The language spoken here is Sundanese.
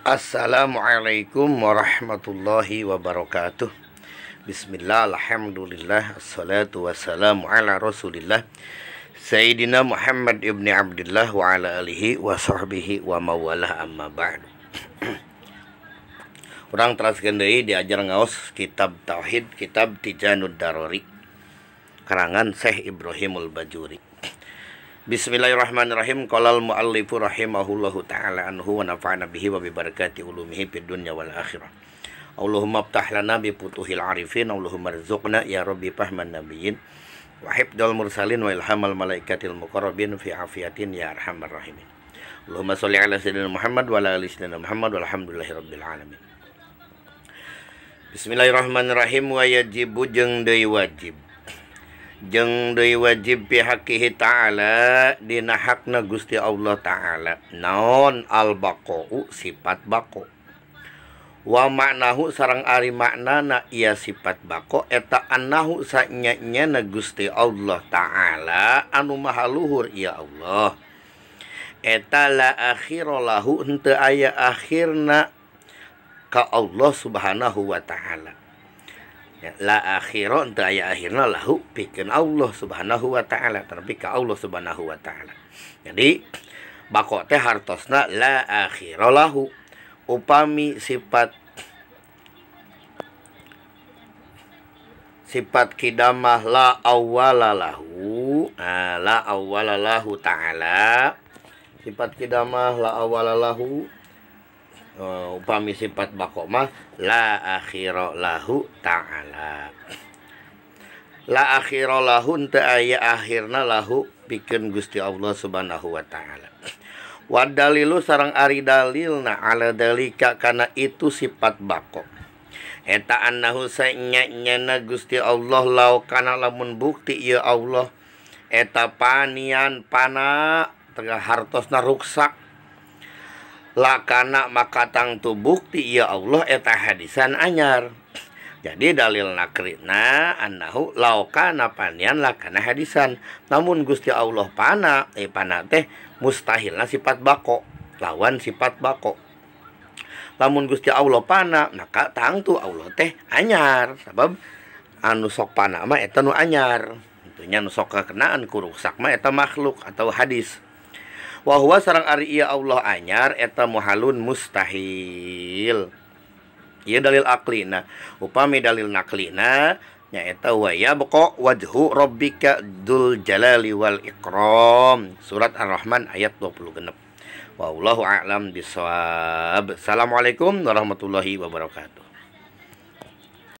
Assalamualaikum warahmatullahi wabarakatuh. Bismillah, alhamdulillah, assalatu wassalamu ala rasulillah Sayyidina Muhammad ibni Abdullah wa ala alihi wa sahbihi wa mawalah, amma ba'du. Urang teraskeun deui diajar ngaos kitab tauhid, kitab Tijanud Darori, karangan Syekh Ibrahimul Bajuri. Bismillahirrahmanirrahim. Qalal muallifu rahimahullahu ta'ala anhu wa nafa'ana bihi wa bi barakati ulumihi fid dunya wal akhirah. Allahumma aftah lana bi futuhil arifin, Allahumma rzuqna ya rabbi fahman nabiyyin wa hifdzal mursalin wa ilhamal malaikatil muqarrabin fi afiyatin ya arhamar rahimin. Allahumma sholli ala sayyidina Muhammad wa ala ali sayyidina Muhammad walhamdulillahi rabbil alamin. Bismillahirrahmanirrahim. Wa yajibu jeung deui wajib, jeung deui wajib pihakihi ta'ala dina hakna Gusti Allah ta'ala naon al-baqa'u sifat baqo wa maknahu sareng ari maknana ieu sifat baqo eta annahu sanya-nyana Gusti Allah ta'ala anu maha luhur ieu Allah eta la akhira lahu henteu aya akhirna ka Allah subhanahu wa ta'ala. Ya, la akhira henteu aya akhirna lahu pikeun Allah subhanahu wa ta'ala, tapi ka Allah subhanahu wa ta'ala. Jadi bako teh hartosna la akhira lahu. Upami sifat sifat kidamah la awwala lahu, nah, la awwala lahu ta'ala. Sifat kidamah la awwala lahu. Upami sifat bako mah la akhira lahu ta'ala. La akhira lahu henteu aya akhirna lahu pikeun Gusti Allah subhanahu wa ta'ala. Wa dalilu sareng ari dalilna ala dalika kana itu sifat bako eta annahu sanya-nyana Gusti Allah lau kana lamun bukti ieu Allah eta panian pana tengah hartosna ruksak lakana maka tangtu bukti ya Allah eta hadisan anyar. Jadi dalil nakrina annahu laukana panian lakana hadisan. Namun Gusti Allah pana, pana teh mustahilna sifat bako, lawan sifat bako. Lamun Gusti Allah pana, maka tangtu Allah teh anyar. Sabab anu sok pana mah eta nu anyar. Tentunya nu sok kakenaan ku ruksak mah eta makhluk atau hadis. Wa huwa sareng ari ieu Allah anyar eta muhalun mustahil. Ieu dalil aklina. Upami dalil naklina nyaeta wa yabqa wajhu rabbika dzul jalali wal ikram. Surat Ar-Rahman ayat 26. Wallahu a'lam bissawab. Assalamualaikum warahmatullahi wabarakatuh.